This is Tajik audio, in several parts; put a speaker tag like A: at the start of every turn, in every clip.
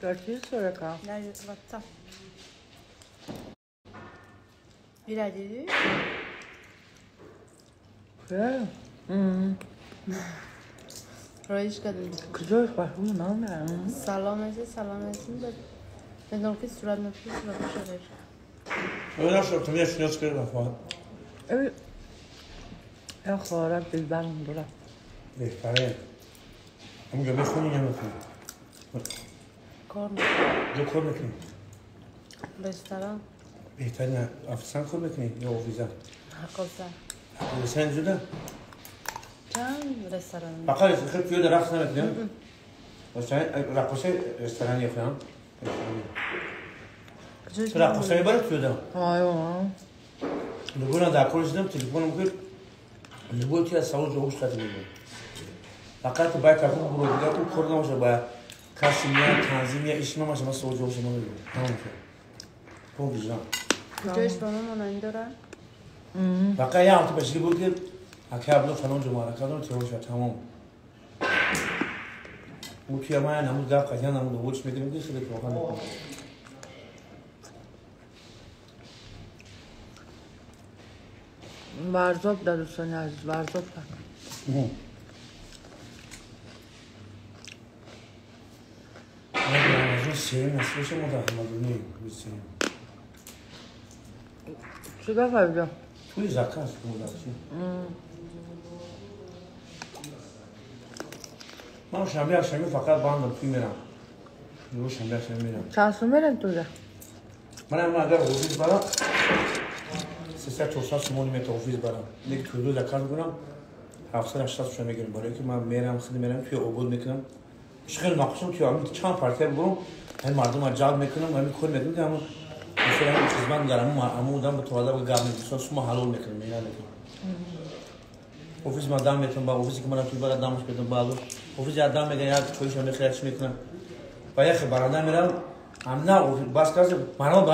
A: Дар чӣ история?
B: Дар WhatsApp. Ира дидӣ? Роиш кардем.
A: Куҷош баҳруму намеам.
B: Салом эси, салом эси. Медонам ки сурат напи сураташа роиш.
A: Я хоҳарак дилбарам дорад.
C: Беҳтарин. Ҳамҷо мехонӣ, намехонӣ?
B: Кор мекунам.
C: Ҷо кор мекунӣ?
B: Ресторан.
C: Беҳтарин. Официант кор мекунӣ ё офиза?
B: Раққоса.
C: Ресторан зуда?
B: Чанд ресторан?
C: Фақат хел пиёда рақс намекунӣ? Раққосаи ресторани хӯям? Раққоса мебарад пиёда?
A: Айо.
C: Любойна дар кор шидам, телефонам ки любой ти аз савол ҷавобш хати мегӯям. Фақат бай тафон буро дигар ӯ кор набоша, ба каси мия танзим мия иш намаша, ман савол ҷавобша намегӯям. Тамом шуд. Пон виҷдан.
B: Куҷоиш ба мо монанд дорад?
C: Фақат як ҳафта пешги буд ки акай Абдо фалон ҷо маърака дорам, тиёр шуд, тамом. Ӯ туя ман намуд гап қад, я намуд оводш мекунем ки хеле тоқат мекунам.
A: Варзоб да, дӯстони азиз, варзоб да.
C: Сеюм насиб мо дар ҳамадонӣ бисем.
A: Чӣ гап, Абдо?
C: Туи заказ модарчи. Ман шанбе якшанбе фақат бандам туй мерам. Ё шанбе якшанбе мерам.
A: Чанд сум мерем туя?
C: Манам агар офис барам 300-400 сомони мета офис барам. Лек туйдо заказ мекунам 700-800 сомон мегирам. Барои ки ман мерам, худ мерам, туй обод мекунам. Хеле мақсум туй ҳамин чанд партия бурам, ҳамин мардумро ҷалб мекунам, ҳамин кор мекунам ки ҳамон мисол ҳамин хизмат дар ҳамон одам ба туалет гап мезанам, сума ҳалол мекунам, меҳнат мекунам. Офис ман дам метавам, ба офисе ки мана туй бара дамаш метавам, баъду офис як дам мегирам, як чойша мехӯрам, як чӣ мекунам. Ба яхе баранда мерам, ҳам на офис бас кард, мана ба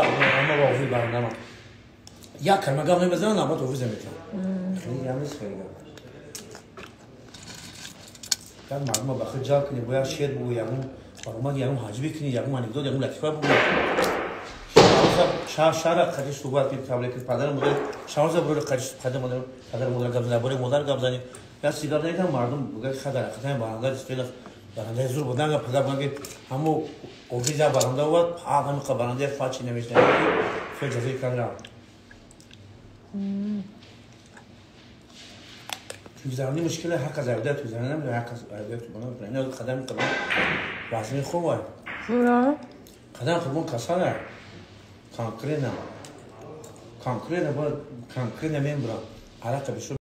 C: офис барандамам. Як калима гап намезанам, набот офис наметавам. Хеле гап нест, хеле гап. Як мардумро ба худ ҷалб кунӣ, бояд шеър бугӯ, ягон баромад, ягон ҳаҷвӣ кунӣ, ягон анекдот, ягон латифа бугӯ. Шаҳра қади суҳбат кунӣ, таблиғ кунӣ, падару модар, шаҳрза бурои қади падару модар, падару модар гап занӣ, бораи модар гап занӣ. Як чиз гап занӣ, мардум бугӯяд, ха дар ҳақиқат баранда хеле барандаи зур буд, нага падар бугӯяд, ки ҳамо офис як баранда овард, ҳа ҳамин қа барандаи фачи намешнавад, ки хеле ҷазои кам рафт. Туйзанӣ мушкиле ҳар кас айбда туйзанӣ намедонад, ҳар кас айбда туйзанӣ намедонад. Ина қадами қадам вазни хуб ай. Қадам қадам касал ай. Конкретно. Конкретно бояд конкретно мебурам. Арақа бисёр.